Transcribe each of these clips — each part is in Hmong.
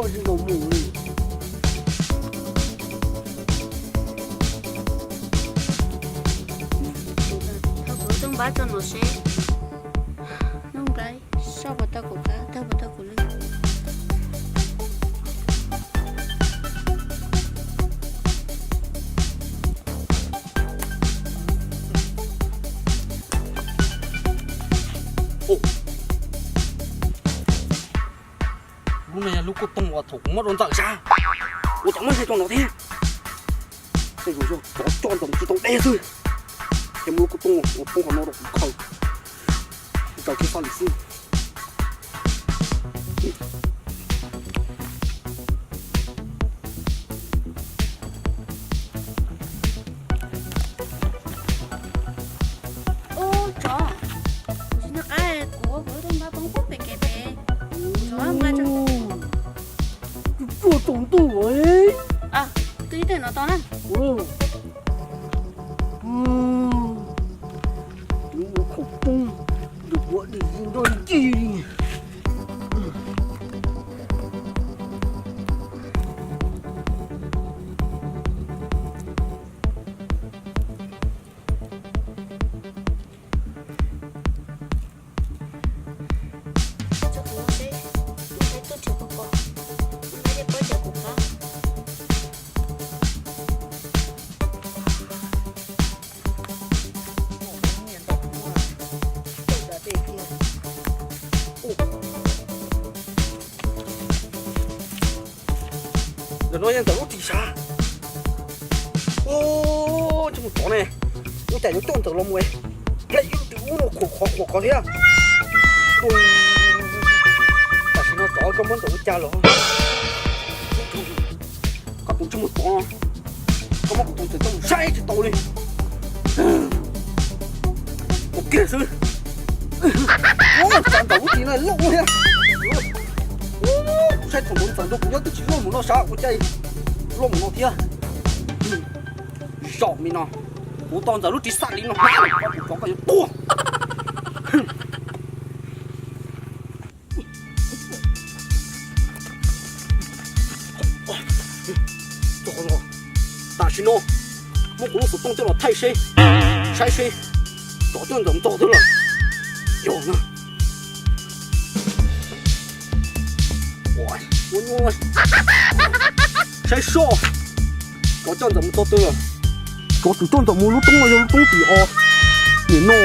Tsis tau mus li. Thauj kuv lub toob npab tso no seb. Noob Nplhaib, soj puas tau kuv qab, tawg puas tau kuv lwj? Lub no yog lub kuj tooj uas thaum kuv muab rau Ntxawm sab, ua cas muab hle rau no thiab. Tej zaum yog tsov coj Ntxawm tsis tau de xwb. Ces muab lub kuj tooj uas poob qhov no rau kuv khaws, kuv tsaws kiag faj lwm xwb. Ub, tsov, kuv tsis nco qab kuv ua kuv lub toob npab poob pub pem kev pem. Tsov, nqa tso. Tsuag tsaus ntuj. Twb ib teg no tau na. Kuv ua khaum poob, kuv ua dig nrog ncig li. Ntawm no yog Ntxawm lub ris sav. Ub, ntsej muag tsov ne, ua cas yuav coj Ntxawm los mus hle ib lub ris ub no khuam qhov khuam qhov thiab. Tam sim no tsov koj muab Ntxawm ua cas los? Koj tus ntsej muag tsov no, koj muab kuv tus Ntxawm coj mus saib tsis tau li. Ua kiag xwb. Ub, cas Ntxawm lub ris no loj thiab. Kuv saib thaum ntawd Ntxawm nrog kuv nyob twb tsis loj mus no sav, ua cas loj mus no thiab. Zaum li no, kuv tau Ntxawm lub ris xaj li no hnyav, koj tus tsov koj yuav tuag. Tam sim no muab kuv lub xov tooj coj los thaij seb, saib seb tsov coj Ntxawm mus txog twg lawm. Yog na, saib soj, tsov coj Ntxawm mus txog twg lawm. Tsov twb coj Ntxawm mus lub roob no yog lub roob tim o, nim no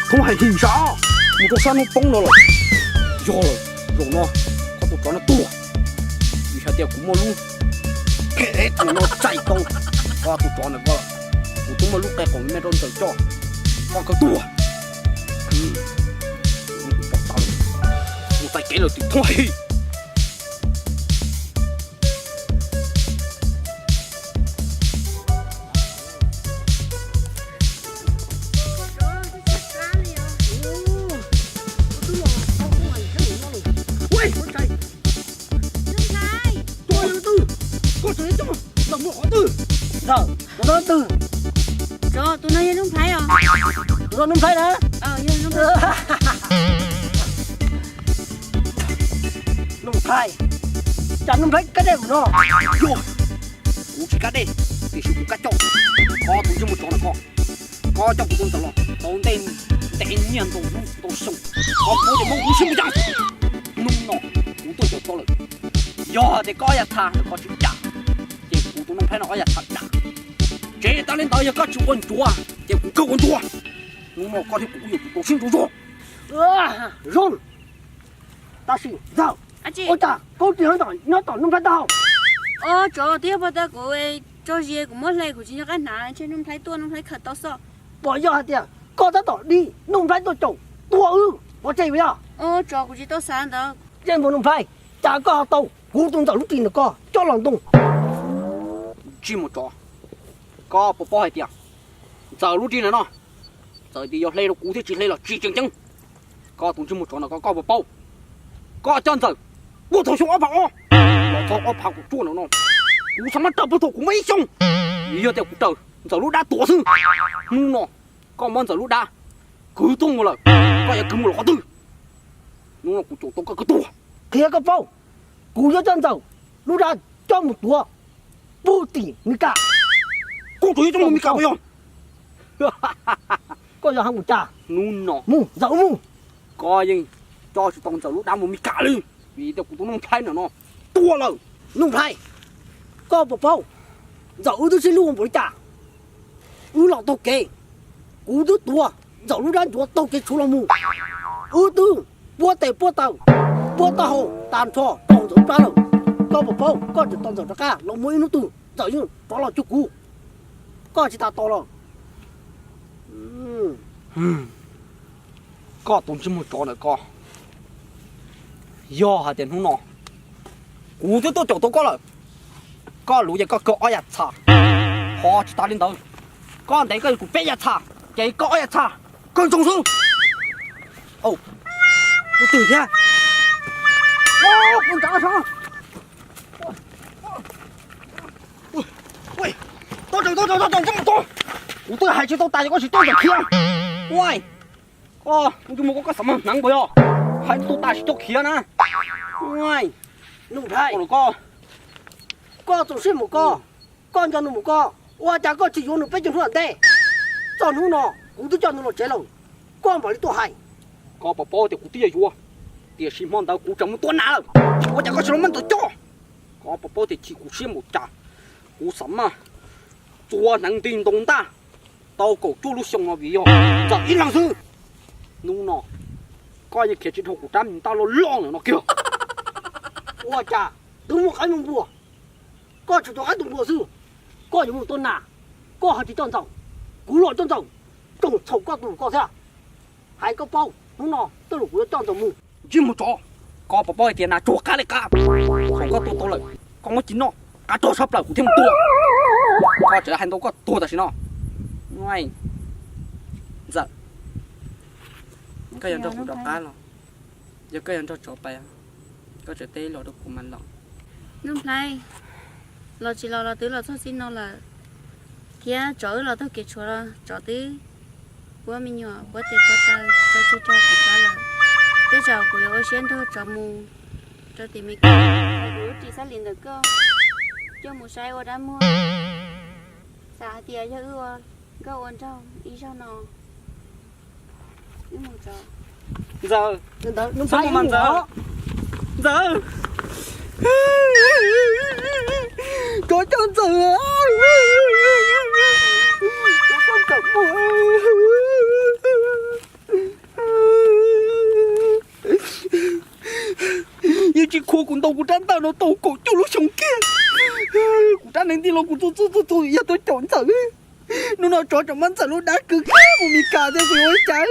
thoob hais him sav mus rau sab hnub poob no lawm. Yog lawm, zaum no koj tus tsov no tuag. Vim hais tias kuv muaj lub qe qaum no txais tau koj tus tsov ntawm ko, kuv twb muaj lub qe qaum me rau Ntxawm coj, koj kawg tuag. Mus txais kev lawm tim thoob hais him. Tus no yog Nuj Nplhaib os. Tus no Nuj Nplhaib na. Nuj Nplhaib, cas Nuj Nplhaib kab dej mus no? Yog, kuv tsis kab dej, tiam sis kuv kab coj. Koj tus ntsej muag tsov no koj, koj coj kuv tus Ntxawm los tau ntev, ntev niaj ntau hnub ntau xyoo, koj puas tias muab kuv siab mus cas? Hnub no kuv tuaj caum tau lawm. Yog hais tias koj ob yam txhab koj tsis dam, ces kuv tus Nuj Nplhaib no ob yam txhab dam. Tseem tas li ntawd yog koj tsis ua ntsuav ces kuv kawg ua ntsuav. Hnub no koj thiab kuv yuav tsum tau sib ntsug zog. Zoo, tab sis Ntxawm, ua cas koj tsis nyob tom Nuj Nplhaib taub hau? Os, tsov twb yog pog tau kuv tso zis kuv muab hle kuv tsis nco qab hnav, ntshe Nuj Nplhaib tuaj Nuj Nplhaib khaws tau xwb. Puas yog hais tias koj tab tom dim Nuj Nplhaib tuaj caum tua wb pov tseg puas yog? Os, tsov kuv tsis tau xav ntawd. Ntsej muag Nuj Nplhaib, cas koj ho tau kuv tus Ntxawm lub ris ntawm koj coj los ntoo? Ntsej muag tsov, koj puas paub hais tias Ntxawm lub ris ntawm no, txawm tias yog hle rau kuv thiab tsis hle los tsis tseem ceeb. Koj tus ntsej muag tsov no koj, koj puas paub, koj coj Ntxawm puag thaum xyoo ob phav ob los txog ob phav kaum cuaj no no, kuv xav muab raws puag thaum kuv muaj ib xyoos. Yog tias kuv raws Ntxawm lub dab tuag xwb, hnub no koj muab Ntxawm lub dab kwv tuaj mus lawm, koj yuav kwv mus lawm qhov twg? Hnub no kuv caum tau koj kawg tuag. Qhia koj paub, Kuv yuav coj Ntxawm lub dab coj mus tuav pub tim Mes Kas. Koj tseem yuav coj mus Mes Kas puas yog? Koj yog hais mus cas? Hnub no mus, Ntxawm mus. Koj yeej coj tsis tau Ntxawm lub dab mus Mes Kas li, vim tias kuv tus Nuj Nplhaib ntawm no tuag lawm. Nuj Nplhaib, koj puas paub Ntxawm wb twb sib hlub ua npaum li cas? Wb los taug kev, kuv twb tuav Ntxawm lub dab ncuav taug kev tshuam los mus. Wb twb puab tes puab taw, puab taub hau tas nrho rau Ntxawm lub plab lawm. Koj puas paub koj tseem tos Ntxawm rov qab los muaj ib hnub twg Ntxawm yeej rov los cuag kuv. Koj tsis tas tos los. Koj tus ntsej muag tsov ntawm koj, yog hais tias hnub no kuv twb tuaj caum tau koj lawm, koj luv ces koj kawg ob yam txha. Ho tsis tas li ntawd, koj ntev koj kuv peb yam txha, ces koj ob yam txha, kawg ntsoov xwb. Tus twg thiab? Kuv twb hais tsis tau tas ces koj tsis tau khiav. Ua, koj ntsej muag koj, koj xav mas hneev puas yog? Hais tsis tau tas tsis tau khiav na. Nuj Nplhaib, koj txaus siab mus koj, koj nco nws mus koj. Ua cas koj tsis yuav nws peb caug hnub tom ntej? Txog hnub no kuv twb coj nws los tsev lawm, koj mam li tuaj hais. Koj puas paub tias kuv twb yuav yuav, tiam sis hmo ntawd kuv tseem mus tua nas lawm. Ua cas koj tsis los muab Ntxawm coj? Koj puas paub tias chim kuv siab npaum cas, kuv xav mas txua hneev nti ntoo ntaj tau kaum cuaj lub xyoo no vim yog Ntxawm ib leeg xwb. Hnub no koj yeej khiav tsis dhau kuv rab me ntaj loj loj ntawm no kiag. Ua cas twb muaj qaib muaj npua, koj tsuas tua qaib tua npua xwb, koj yuav mus tua nas, koj ho tsis coj Ntxawm, kuv los coj Ntxawm, tsoom txhaum koj tus koj thiab. Hais koj paub, hnub no tej zaum kuv yuav coj Ntxawm mus. Ntsej muag tsov, koj puas paub hais tias nas tsuag qab li qab, thaum koj tua tau lawm, koj muab ci noj, qab rog sab plaws kuv thiaj mus tua. Koj tseem hais ntau koj tuag tam sim no. Ntxawm, koj yuav nrog kuv rov qab los? Yog koj yuav nrog tsov pais, koj tseem teb los rau kuv mas los. Nuj Nplhaib, los tsis los los twb los txog txij no lawm, thiab tsov wb los taug kev tshuav los tsov twb puab me nyuam puab tes puab taw rau tsis rau kuv pab lawm. Tej zaum kuv yuav ua siab nrog tsov mus rau tim Mes Kas, kuv lub ris xab lis ntawm koj coj mus saib ua dab muag. Xav hais tias yog wb ua nkauj ua nraug ib zaug no. Ntxawm, Ntxawm, Ntxawm, tsov coj Ntxawm, tsov coj Ntxawm mus. Yeej tsis khuv kuv ntaus kuv rab ntaj no tau kaum cuaj lub xyoo kiag. Kuv rab hneev nti los kuv txua txua txua txua yog tuaj caum Ntxawm. Hnub no tsov tseem muab Ntxawm lub dab kwv kiag mus Mes Kas thiab kuv yuav ua cas?